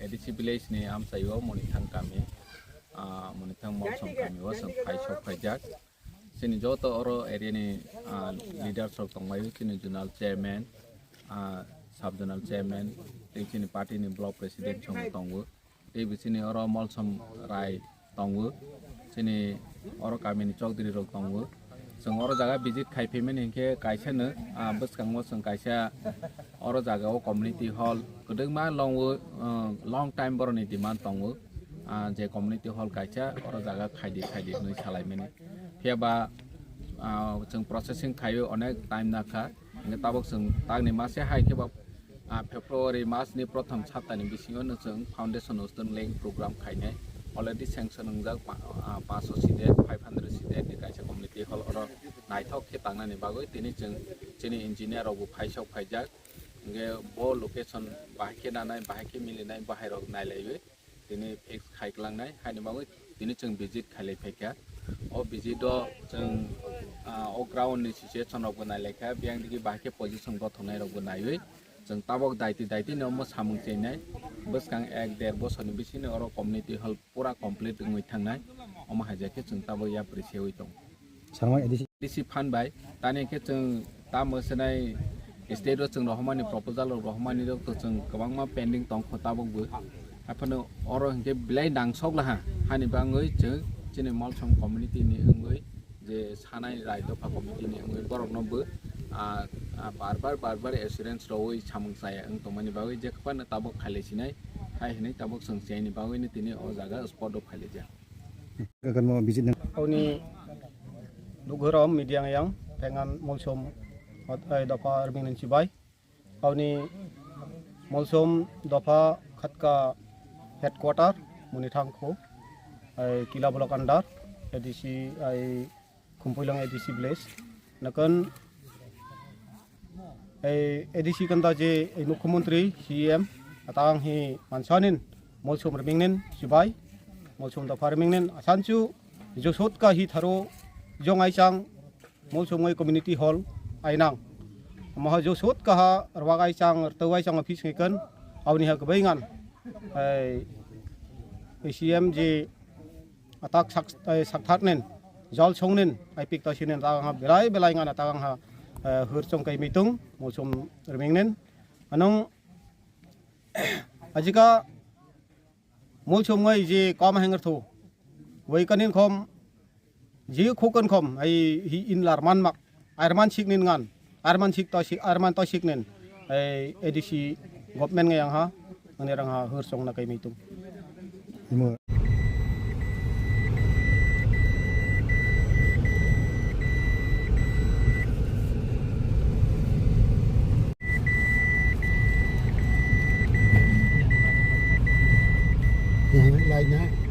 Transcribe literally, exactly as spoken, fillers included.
A D C village ni amchaio Monithang kami, ah, Monithang Molsom kami o chwng phai sok phaijak. Chini joto oro area ni, ah, leaders rok tongbaio, chini zonal chairman, ah, sub zonal chairman, tei chini party ni block president chwng tongo. Tei bo chini oro Molsom Rai tongo, chini oro kami ni chowdhury rok tongo. Chwng oro jaga visit khai phaimani hinkhe kaisa no, ah, bwskango chwng kaisa oro jaga o community hall kwdwkma long o, ah, long time borok ni demand tongo, ah, je community hall kaisa oro jaga khaidi khaidi hinwi salaimani. Phiya ba, ah, chwng processing khaio onek time nakha. Hingke tabok chwng takni mase hai khe ba, ah, February mas ni prothom saptani bisingo no chwng foundation stone laying program khainai. Already sanction wngjak pa-, ah, panch sho seat, five hundred seat ni kaisa community hall oro naithok khe tangnani bagwi tini chwng chini engineer rok bo phaisok phaijak. Hingke bo location bahai khe nanai, bahai khe milinai, bahai rok nailaiwi tini fix khai kwlangnai, haini bagwi tini chwng visit khailai phaikha. O visit o chwng, ah, o ground ni situation rok bo nailaikha, biyang digi bahai khe position gothoknai rok bo naiwi chwng tabok daiti daiti no omo samung chenai. Bwskang ek der bosor ni bisingo oro community hall pura complete wngwi thangnai, omo hai jai khe chwng tabok yapri sewi tongo. Sarma A D C. A D C phan bai, tani khe chwng tamo swnai state o chwng rohormani proposal rok rohormani rok to chwng kwbangma pending tong kho tabok bo. Haphano oro hinkhe belai nangsok laha, hani bangwi chwng chini Molsom community ni wngwi je sanai rai dopha committee ni wngwi borok no bo, ah, ah, bar bar, bar bar assurance rwui samung chaya wng tongmani bagwi je kwbangno tabok khailai sinai, hai hinwi tabok chwng chaini bagwi no tini o jaga spot o phailaijak. Kakanmo visit nang. Aoni lugurom media yang pengan Molsom, eh, dopha Rimingnin chibai. Aoni Molsom dopha khatka headquarter Monithang kho, eh, Kila block under, A D C, eh, Khumpuilong A D C village. Nakon ei A D C kanta je ei Mukhyamantri C M atang hi mansanin Molsom Rimingnin chibai, Molsom dopha Rimingnin asanchu josot ka hi tharo jong aichang Molsom ngai community hall ainang. Maha josot ka ha rwak aichang, rtau aichang office ngai kan, aoni ha gbaingan ei C M je atak sak, eh, sakthar nen, jol song nen, aipik ta sinen ta ha belai belai ngan ta ha, eh, hur chong kai mitung, Molsom Rimingnin. Anong ajika Molsom ngai je kom hanger thu. Wai kanin khom, je khokan khom, ai hi in lar man mak, ar man sik nin ngan, ar man sik ta sik, ar man ta sik nen, eh, A D C government ngai ang ha, ani rang ha hur song na kai mitung. Imo. Yang lain na.